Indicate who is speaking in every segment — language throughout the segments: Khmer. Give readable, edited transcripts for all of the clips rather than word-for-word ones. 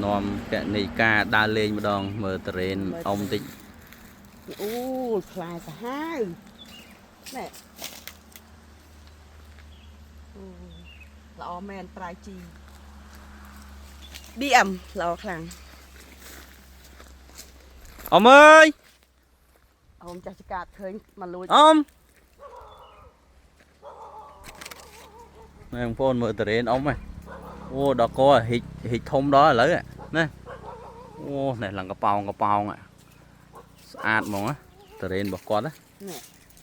Speaker 1: នាំកណិកាដើរលេងម្ដងមើលតរេនអ៊ំតិច
Speaker 2: អូផ្លែសាហាវណែអូល្អមែនប្រាយជី BM ល្អខ្លាំង
Speaker 1: អ៊ំអើយ
Speaker 2: អូមចាស់ចកាតឃើញមកលួច
Speaker 1: អ៊ំណែបងប្អូនមើលតរេនអ៊ំហ៎អូដល់កហិចហិចធំដល់ឥឡូវណាអូនេះឡើងកប៉ោងកប៉ោងស្អាតហ្មងតរេនរបស់គាត់ណា
Speaker 2: នេះ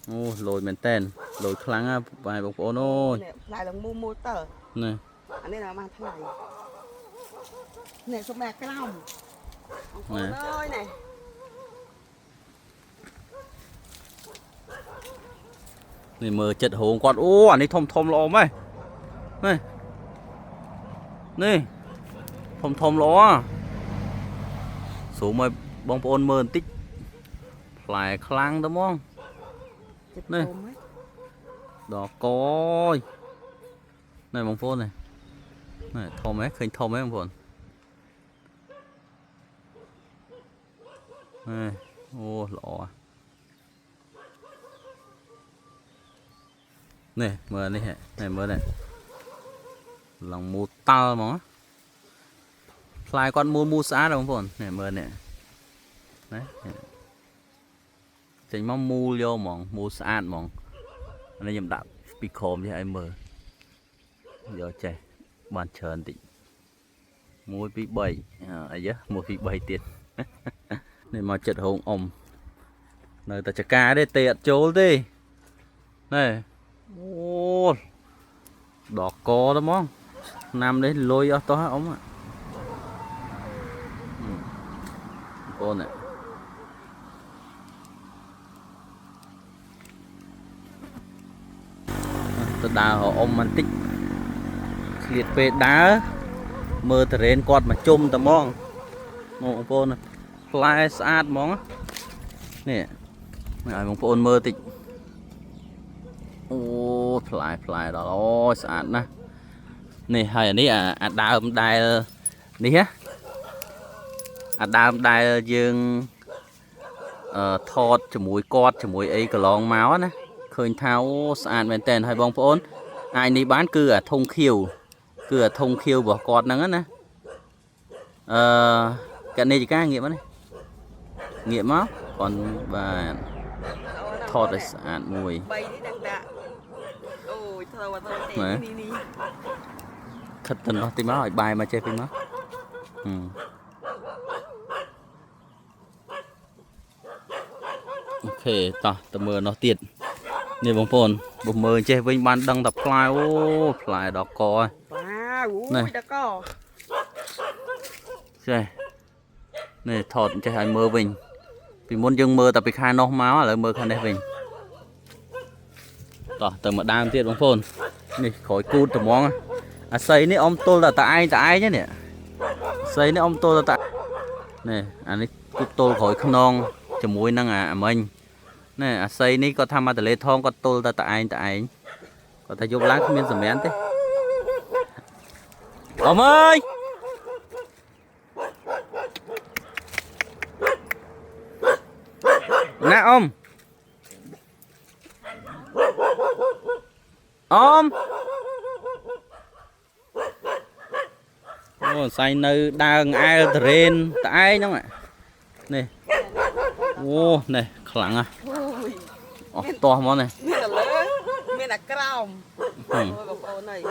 Speaker 1: អូលយមែនតែនលយខ្លាំងណាបាយបងប្អូនអូយ
Speaker 2: នេះផ្លែឡើងមូមូតើ
Speaker 1: នេះ
Speaker 2: អានេះណាបានថ្លៃនេះសុំែក្រោមបងប្អូនអើយនេះ
Speaker 1: នេះមើលចិត្តរោងគាត់អូអានេះធំធំល្អម៉េះនេះនេះធំធំល្អស្រួលមកបងប្អូនមើលបន្តិចផ្លែខ្លាំងទៅហ្មង
Speaker 2: ចិត្ត
Speaker 1: នេះ
Speaker 2: ធំហ៎
Speaker 1: ដល់កយនេះបងប្អូននេះនេះធំហ៎ឃើញធំហ៎បងប្អូននេះអូល្អនេះមើលនេះហ៎នេះមើលនេះឡើងមូតាល់ហ្មងផ្លែគាត់មូលមូលស្អាតហ៎បងប្អូននេះមើលនេះណាចេញមកមូលយកហ្មងមូលស្អាតហ្មង អានេះខ្ញុំដាក់ពីក្រោមនេះឲ្យមើលយកចេះបានច្រើនតិច1 2 3អីយ៉ា1 2 3ទៀត នេះមកចិត្តរោងអ៊ំនៅតែចកាទេទេអត់ចូលទេណែអូដល់កទៅហ្មងឆ្នាំនេះលុយអស់តោះហ៎អ៊ំបងប្អូននេះទៅដើររកអ៊ំបន្តិចឆ្លៀតពេលដើរមើលតរេនគាត់មកជុំតែហ្មងមកបងប្អូនផ្លែស្អាតហ្មងនេះឲ្យបងប្អូនមើលតិចអូផ្លែផ្លែដល់អូយស្អាតណាស់នេះហើយអានេះអាដើមដែលនេះណាអាដើមដែលយើងអឺថតជាមួយគាត់ជាមួយអីកន្លងមកណា ឃើញថាអូស្អាតមែនតើហើយបងប្អូនអាចនេះបានគឺអាធុងខៀវគឺអាធុងខៀវរបស់គាត់ហ្នឹងណាអឺកណិកាងាកមកនេះងាកមកគាត់បាទថតឲ្យស្អាតមួយ
Speaker 2: បីនេះដឹងដាក់អូយត្រូវអត់ត្រូវទេ
Speaker 1: ណែ
Speaker 2: នេះនេះ
Speaker 1: ខិតទៅនោះតិចមកឲ្យបាយមកចេះវិញមកហឹមអូខេតោះទៅមើលនោះទៀតនេះបងប្អូនបើមើលចេះវិញបានដឹងតែផ្លែអូផ្លែដល់កហើយ
Speaker 2: វ៉ាវ
Speaker 1: ណែ
Speaker 2: អូយដល់ក
Speaker 1: ចេះនេះថតចេះឲ្យមើលវិញពីមុនយើងមើលតែពីខាងនោះមកឥឡូវមើលខាងនេះវិញតោះទៅមកដើមទៀតបងប្អូននេះក្រោយគូតត្មងអាស័យនេះអ៊ំទល់តែតឯងតឯងនេះអាស័យនេះអ៊ំទល់តែតនេះអានេះគូទល់ក្រោយខ្នងជាមួយនឹងអាមិញនេះអាស័យនេះគាត់ថាមកតលេថងគាត់ទល់តែតឯងតឯងគាត់ថាយប់ឡើងគ្មានសម្រានទេអ៊ំអើយ ណាអ៊ំអ៊ំអូសៃនៅដើងអែលតរេនតឯងហ្នឹងនេះអូនេះខ្លាំងណាស់
Speaker 2: អូយ
Speaker 1: អស់តោះហ្មងនេះ
Speaker 2: មានតែលើមានតែក្រោម
Speaker 1: ហឹម
Speaker 2: អូយបងប្អូនអើយ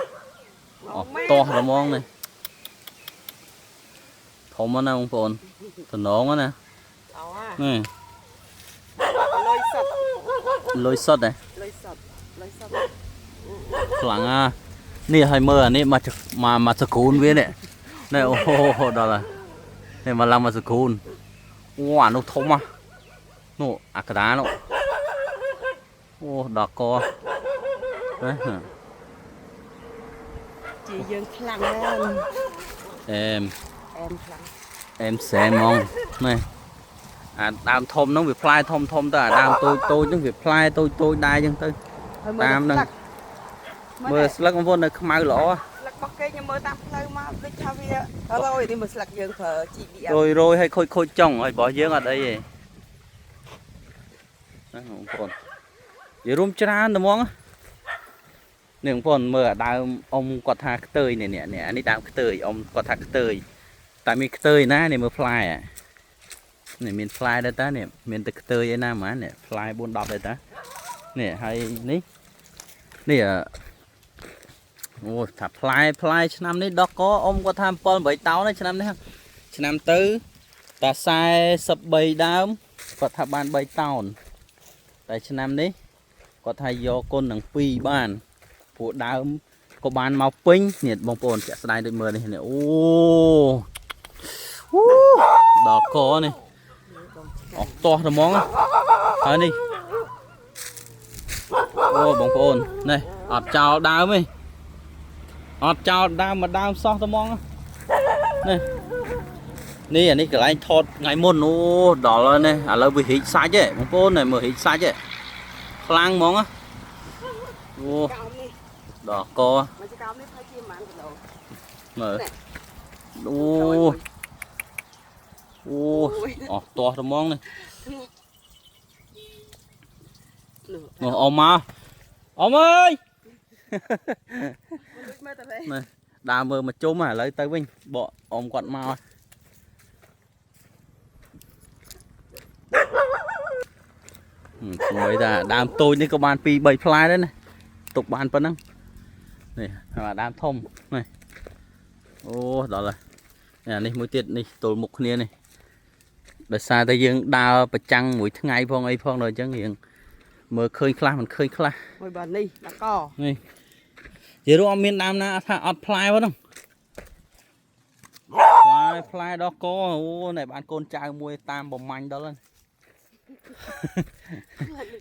Speaker 1: អស់តោះហ្មងនេះធំណាស់បងប្អូនតំណងណា
Speaker 2: ល្អហ่ะ
Speaker 1: នេះ
Speaker 2: លុយសុត
Speaker 1: លុយសុតហ៎
Speaker 2: លុយសុតលុយសុត
Speaker 1: ខ្លាំងណាស់នេះឲ្យមើលអានេះមកមកមកសកូនវានេះនេះអូដល់ហើយនេះមកឡើងមកសកូនអូអានោះធំហ៎នោះអាកដានោះអូដល់កហ៎
Speaker 2: ជីយើងខ្លាំងមែន
Speaker 1: អែម
Speaker 2: អែមខ្លាំង
Speaker 1: អែមសែមហ្មងនេះអាដើមធំហ្នឹងវាផ្លែធំធំទៅអាដើមតូចតូចហ្នឹងវាផ្លែតូចតូចដែរអញ្ចឹងទៅ
Speaker 2: ហើយ
Speaker 1: តាមហ្នឹង
Speaker 2: មើល
Speaker 1: មើលស្លឹកបងប្អូននៅខ្មៅល្អ
Speaker 2: ស្លឹករបស់គេខ្ញុំ មើលតាមផ្លូវមកដូចថាវារយនេះមកស្លឹកយើងប្រើ GBM
Speaker 1: រយរយឲ្យខូចខូចចុងហើយរបស់យើងអត់អីទេណាបងប្អូននិយាយរួមច្រើនតែហ្មងនេះបងប្អូនមើលអាដើមអ៊ំគាត់ថាខ្ទើយនេះនេះនេះអានេះដើមខ្ទើយអ៊ំគាត់ថាខ្ទើយតែមានខ្ទើយណានេះមើលផ្លែអានេះមានផ្លែដែរតានេះមានតែខ្ទើយឯណាហ្មងនេះផ្លែ4 10ដែរតានេះហើយនេះនេះអអូថាផ្លែផ្លែឆ្នាំនេះដោះកអ៊ំគាត់ថា7 8តោនហើយឆ្នាំនេះឆ្នាំទៅ តា43ដើមគាត់ថាបាន3តោនតែឆ្នាំនេះគាត់ថាយកគុណនឹង2បានព្រោះដើមក៏បានមកពេញនេះបងប្អូនជាក់ស្ដែងដូចមើលនេះនេះអូអូដល់កនេះអស់តោះត្មងហើយនេះអូបងប្អូននេះអត់ចោលដើមទេអត់ចោលដើមមួយដើមសោះត្មងនេះ នេះអានេះកន្លែងថតថ្ងៃមុនអូដល់ហើយនេះឥឡូវវារីកសាច់ហ៎បងប្អូននេះមើលរីកសាច់ហ៎ខ្លាំងហ្មងហ៎អូ
Speaker 2: កោមនេះ
Speaker 1: ដល់ក
Speaker 2: មកកោមនេះប្រហែលជាប្រហែលគីឡូ
Speaker 1: មើលអូអូអស់ទាស់ត្មងនេះ
Speaker 2: នោះ
Speaker 1: នោះអ៊ំមកអ៊ំអើយ
Speaker 2: ដូចមើលតែទេ
Speaker 1: ដើរមើលមកជុំហ៎ឥឡូវទៅវិញបកអ៊ំគាត់មកហឹមស្មីតាដើមតូចនេះក៏បាន2 3ផ្លែដែរណាទុកបានប៉ុណ្ណឹងនេះអាដើមធំនេះអូដល់ហើយនេះអានេះមួយទៀតនេះទល់មុខគ្នានេះដោយសារតែយើងដើរប្រចាំងមួយថ្ងៃផងអីផងដល់អញ្ចឹងរៀងមើលឃើញខ្លះមិនឃើញខ្លះ
Speaker 2: មួយបើនេះដល់ក
Speaker 1: និយាយរួមអត់មានដើមណាថាអត់ផ្លែហ្នឹងផ្លែផ្លែដល់កអូណែបានកូនចៅមួយតាមបំមាញ់ដល់ហ្នឹង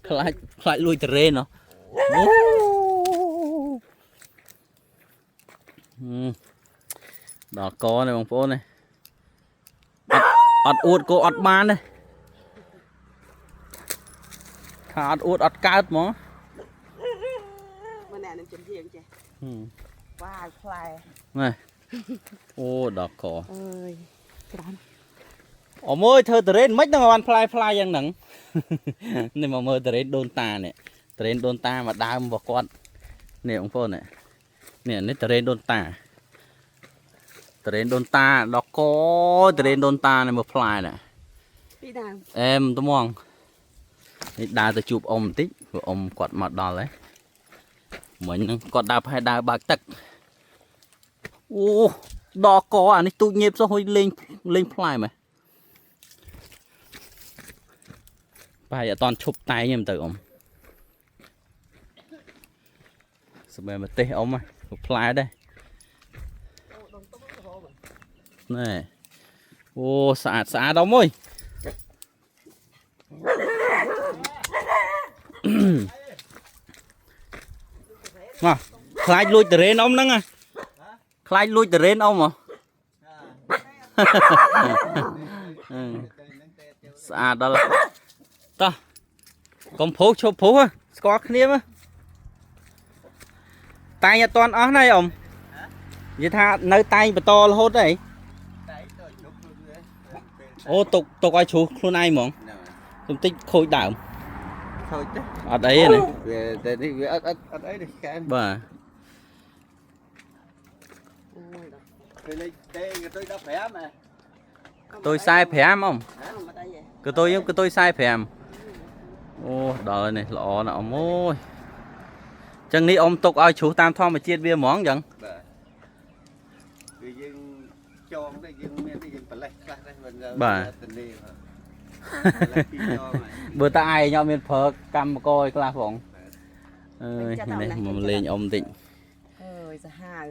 Speaker 1: ខ្លាចខ្លាចលួចតរេនហ៎អូហឹមដល់កនេះបងប្អូននេះអត់អត់អួតក៏អត់បានដែរថាអត់អួតអត់កើតហ្មង
Speaker 2: មើលអ្នកនឹងចំហៀងចេះ
Speaker 1: ហឹម
Speaker 2: វ៉ាវផ្លែ
Speaker 1: អូដល់ក
Speaker 2: អើយច្រើន
Speaker 1: អមអើយធ្វើតរេនមិនហ្នឹងឲ្យបានផ្លែផ្លែយ៉ាងហ្នឹង នេះមកមើលតរេនដូនតានេះតរេនដូនតាមកដើមរបស់គាត់នេះបងប្អូននេះនេះនេះតរេនដូនតាតរេនដូនតាដល់កតរេនដូនតានេះមើលផ្លែនេះ
Speaker 2: ពីរដើម
Speaker 1: អែមត្មងនេះដើរទៅជួបអ៊ំបន្តិចព្រោះអ៊ំគាត់មកដល់ហើយមិញហ្នឹងគាត់ដើរប្រហែលដើរបើកទឹកអូដល់កអានេះទូចញៀបសោះហុយលេងលេងផ្លែមែន ប្រហែលអត់តន់ឈប់តែងទេទៅអ៊ំសម្រាប់ម្ទេសអ៊ំហ្នឹងក៏ផ្លែដែរ
Speaker 2: អូដុំទុំទៅហូប
Speaker 1: ណែអូស្អាតស្អាតអ៊ំអើយ មកខ្លាចលួចតរេនអ៊ំហ្នឹងហ៎ខ្លាចលួចតរេនអ៊ំហ៎ ស្អាតដល់តោះកុំព្រុសឈប់ព្រុសហ៎ស្គាល់គ្នាមកតែងអត់តាន់អស់ណាយអ៊ំនិយាយថានៅតែងបន្តរហូតទេអូទុកទុកឲ្យជ្រុះខ្លួនឯងហ្មងសំតិចខូចដើម
Speaker 3: ខូចទេ
Speaker 1: អត់អីទេណា
Speaker 3: វាតែនេះវាអត់អត់អត់អីទេកែម
Speaker 1: បាទ
Speaker 2: អូយដល់
Speaker 3: ពេលនេះទេកតុយ15ហ៎
Speaker 1: តុយ45អ៊ំ
Speaker 2: មកអីហ៎
Speaker 1: កតុយខ្ញុំកតុយ45អូដល់ហើយនេះល្អណាស់អ៊ំអូយចឹងនេះអ៊ំទុកឲ្យជ្រុះតាមធម្មជាតិវាហ្មងចឹង
Speaker 3: បាទគឺយើងចងទៅយើងមានទៅយើងប្រលេះខ្លះដែរមិនទៅនេះបាទប្រលេះពីរចងហើយ
Speaker 1: បើតាឯងអត់មានប្រើកម្មករឲ្យខ្លះផងអើយនេះមកលេងអ៊ំតិច
Speaker 2: អើយសាហាវ